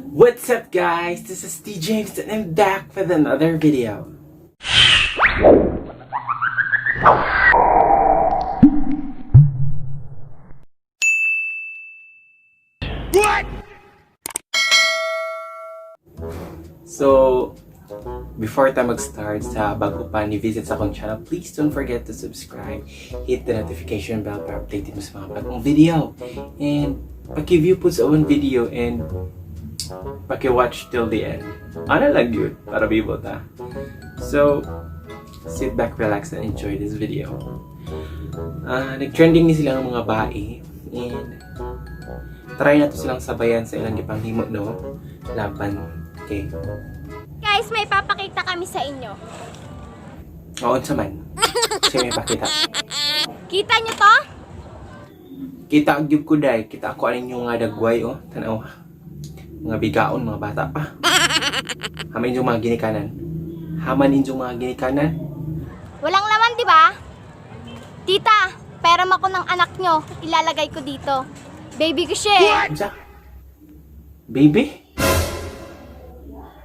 What's up, guys? This is T James and I'm back with another video. What? So, before tayo mag-start sa bago pa ni visit sa akong channel, please don't forget to subscribe, hit the notification bell para updated mo sa mga bagong video. And paki-view po sa akong video and paki-watch till the end. Ano lang yun, para bibo ta. So, sit back, relax, and enjoy this video. Nag-trending ni sila ng mga bae and try na to silang sabayan sa ilang gipanghimo, no? Laban. Okay. Guys, may papakita kami sa inyo. Oo, unsa man. Siya may pakita. Kita nyo to? Kita ang gyud ko day, kita ako aning yung nga dagway oh, tanaw. Mga bigaon, mga bata pa. Haman inyong mga ginikanan. Haman inyong mga ginikanan. Walang laman, di ba? Tita, pera ko ng anak nyo. Ilalagay ko dito. Baby ko siya eh. Unsa? Baby?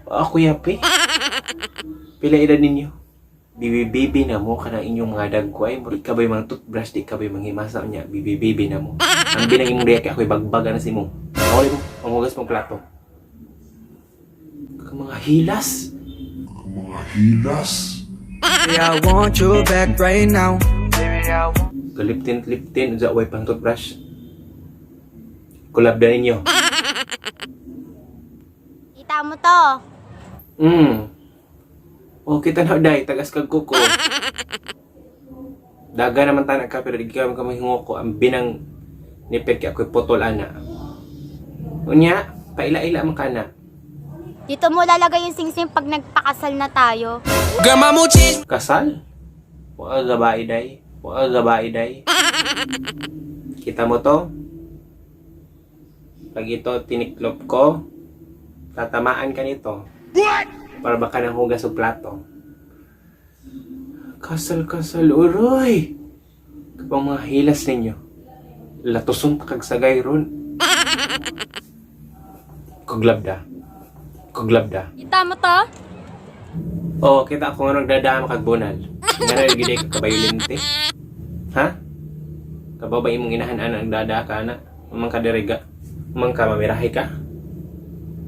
Ako yapi. Pila edad ninyo? Bibi baby na mo kanang inyong mga dagway, murag ka ba'y mga toothbrush, di ka ba'y manghimasa niya, bibi baby na mo. Ang binang imong diya kay ako'y bagbaga na si mo. Ako mo, manghugas mong plato. Kang mga hilas. Mga hilas. Yeah, I want you back right now. Galiptin, liptin, unsa way pang toothbrush. Kulab na ninyo. Kita mo to. Oh, kita na day, tagas kag kuko. Daga naman tanak ka pero di ka man ko ang binang nipit kay ako'y putol ana. Unya, paila-ila man ka na. Dito mo lalagay yung singsing pag nagpakasal na tayo. Girl, my change. Kasal? Wa ka babae day. Wa ka babae day. Kita mo to? Pag ito tiniklop ko, tatamaan ka nito. Para baka nang hugas og plato. Kasal, kasal, uroy! Kapang mga hilas ninyo. Latuson ta kag sagay ron. Kuglabda. Kuglabda. Kita mo to? Oo, kita ako nga nagdadama kag bunal. Nga na yung giday ka kabayolente. Ha? Kabaw ba imong inahan ana nagdada ka ana? Umang ka diriga. Umang ka mamirahi ka.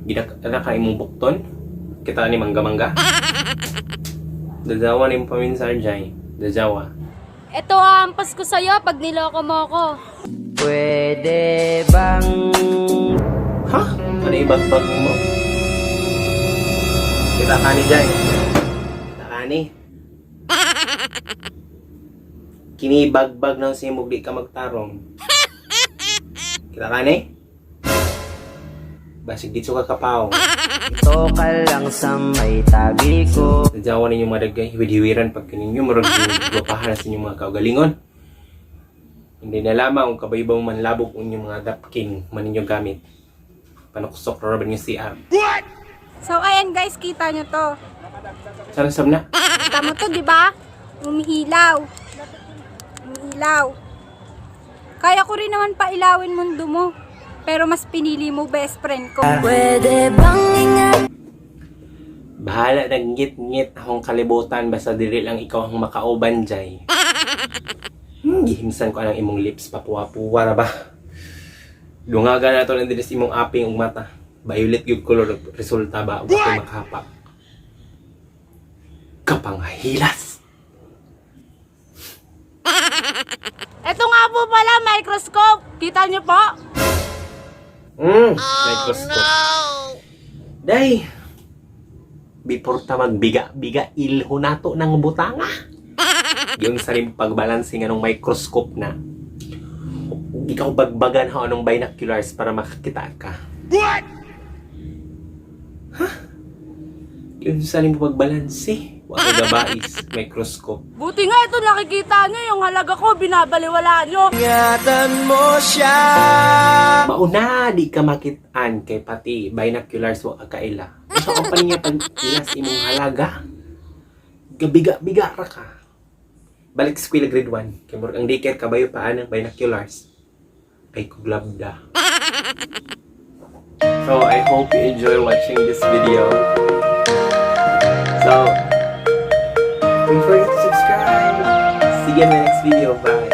Gidak ana ka imong bukton. Kita ni mangga-mangga. Dazawa ni imong paminsan jay. Dazawa. Ito ampas ko sa'yo pag niloko mo ko. Pwede bang Ha? Ano ibagbag mo? Kita ka ni Jai. Kita ka ni. Kinibagbag ng simog di ka magtarong. Kita ka ni? Basig dito ka kapaw. ito ka lang sa may tabi ko? Nadyawa ninyo mga dagay. Hiwid-hiwiran pag kininyo. Murag gupahan sa inyong mga kaugalingon. Hindi na lamang kung kabaybaw man labog inyong mga dapking man ninyo gamit. Panuksok ra ba ninyo CR. So, ayan guys, kita nyo to. Sana sab na? Kita mo to, di ba? Umihilaw. Umihilaw. Kaya ko rin naman pailawin mundo mo. Pero mas pinili mo best friend ko. Pwede bang ingat Bahala nagngit-ngit akong kalibutan basta dili lang ikaw ang makauban jay. Gihimsan ko ang imong lips papuwa-puwa ra ba. Dungaga na to lang dili sa imong aping ug mata. Violet gyud color resulta ba ug ako makahapak. Kapanghilas. Ito nga po pala, microscope. Kita nyo po? Microscope. Day. Before ta magbiga-biga ilho nato ng butanga. Yung sa rin pagbalancing anong microscope na. Ikaw bagbagan ha anong binoculars para makakita ka. What? Huh? Yun sa rin pagbalanse. Wa ka gabais, microscope. Buti nga ito nakikita nyo, yung halaga ko, binabaliwala nyo. Ingatan mo siya. Mauna di ka makitaan kay pati binoculars wa ka kaila. Sa company niya pag ilas imong halaga, gabiga-biga ra ka. Balik school grade 1. Kay murag ang daycare kabayo pa anang binoculars. Ay kuglabda. So, I hope you enjoy watching this video. So, don't forget to subscribe. See you in my next video. Bye.